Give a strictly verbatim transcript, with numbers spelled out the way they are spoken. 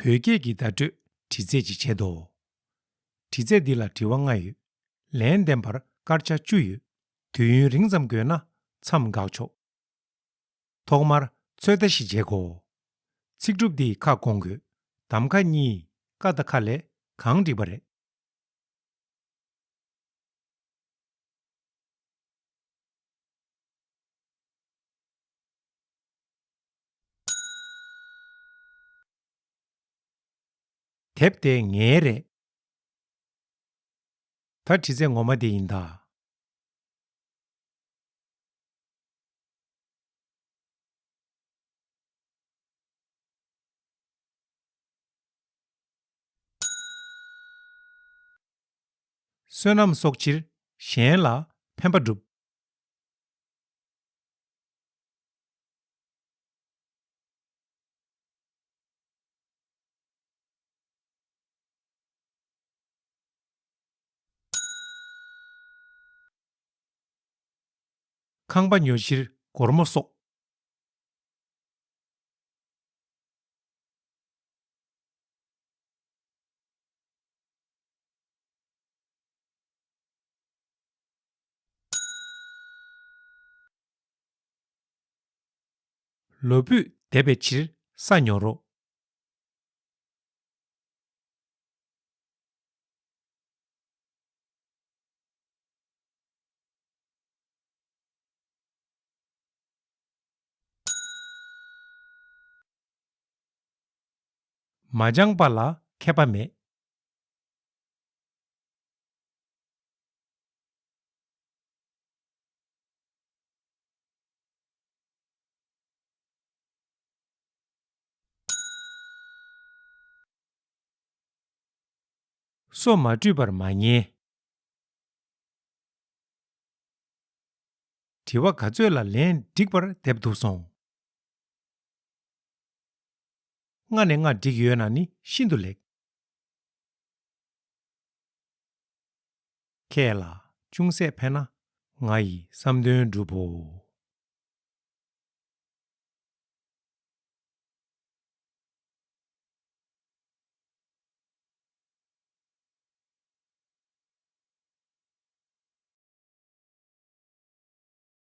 བོད་སྐད་ཀྱི་བརྡ་སྤྲོད་འདྲི་རྩད་ཅིག་བྱེད་དོ། འདྲི་རྩད་འདི་ལ་དྲི་བ་ལྔ་ཡོད། ལན་འདེབས་པར་སྐར་ཆ་བཅུ་ཡོད། དུས་ཡུན་རིང་ཙམ་དགོས་ན་མཚམས་འགག་ཆོག། ཐོག་མར་ཚོད་ལྟ་ཞིག་བྱེད་དགོས། ཚིག་གྲུབ་འདིའི་ཁ་སྐོང་དགོས། གདམ་ཁ་གཉིས། ཀ་དང་ཁ་ལས་གང་འགྲིག་པ་རེད། དེབ་དེ་ངའི་རེད། ད་འདྲི་རྩད་ངོ་མ་དེ་ཡིན་ད། བསོད་ནམས་གསོག་ཕྱིར་གཞན་ལ་ཕན་པ་སྒྲུབ། ཁང་པ་ཉོ་ཕྱིར་སྒོར་མོ་གསོག། ལོ་ཕུད་འདེབས་པའི་ཕྱིར་ས་ཉོ་རོགས། མ་སྦྱངས་པ་ལ་མཁས་པ་མེད། སོ་མ་བཀྲུས་པར་མ་ཉལ། དྲི་བ་ག་ཚོད་ལ་ལན་འགྲིག་པར་འདེབས་ཐུབ་སོང་། ལྔ་ནས་ལྔ་འགྲིག་ཡོད་ན་ནི་ཤིན་ཏུ་ལེགས། ཁྱེད་ལ་ཅུང་ཟད་ཕན་ན་ང་ཡི་བསམ་དོན་འགྲུབ་བོ།